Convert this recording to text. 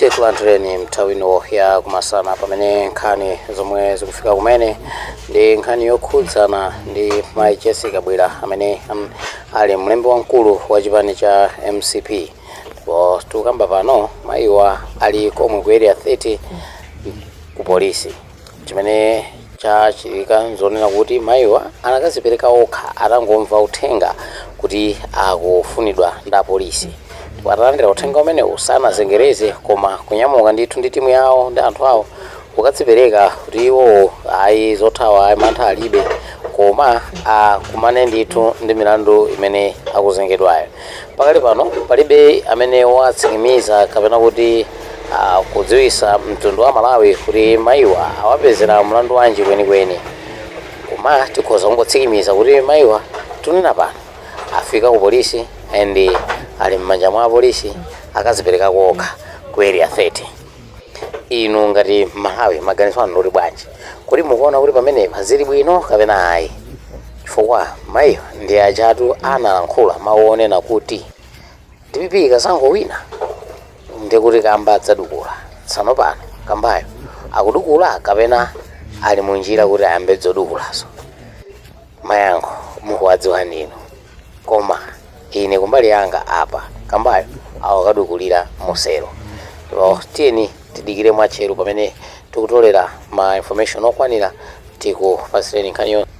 Tikulandireni mnthawi ino ya kumasana, pamene nkhani zomwe zikufika kumene ndi nkhani yokhudzana ndi mayi Jessie Kabwila amene ali mlembi wamkulu wa chipani cha MCP. Ndipo tikukamba pano, mayiwa ali komwe ku Area 30 ku polisi. Chimene chachitika nzonena kuti mayiwa anakazipereka okha atangomva uthenga kuti akufunidwa ndi apolisi. Ndipo atalandira uthenga umenewu, sanazengereze koma kunyamuka ndithu ndi timu yawo ndi anthu awo kukadzipereka, kuti iwowo ayi, zothawa ayi, mantha alibe, koma akumane ndithu ndi milandu imene akuzengedwayo. Pakali pano palibe amene watsimikiza kapena kuti kudziwisa mtundu wa Malawi kuti mayiwa awapezera mlandu wanji kwenikweni, koma tikhoza kungotsimikiza kuti mayiwa tunena pano afika ku polisi and ali m'manja mwa apolisi, akazipereka kokha ku Area 30. Inu ngati Malawi, maganizo anu ndoti bwanji? Kuti mukuona kuti pamenepa zili bwino kapena ayi? Chifukwa mayiwa ndi achatu analankhula mawu onena kuti DPP ikazangowina ndikuti kamba adzadukula. Tsano pano kambayo akudukula kapena ali munjira kuti ayambe zodukulazo? Mayankho mukuwadziwa ndinu, koma ine kumbali yanga apa kambayo awakadukulira musero. Ndipo tiyeni tidikire mwatcheru pamene tikutolera ma information okwanira, tikupasireni nkhani yonse.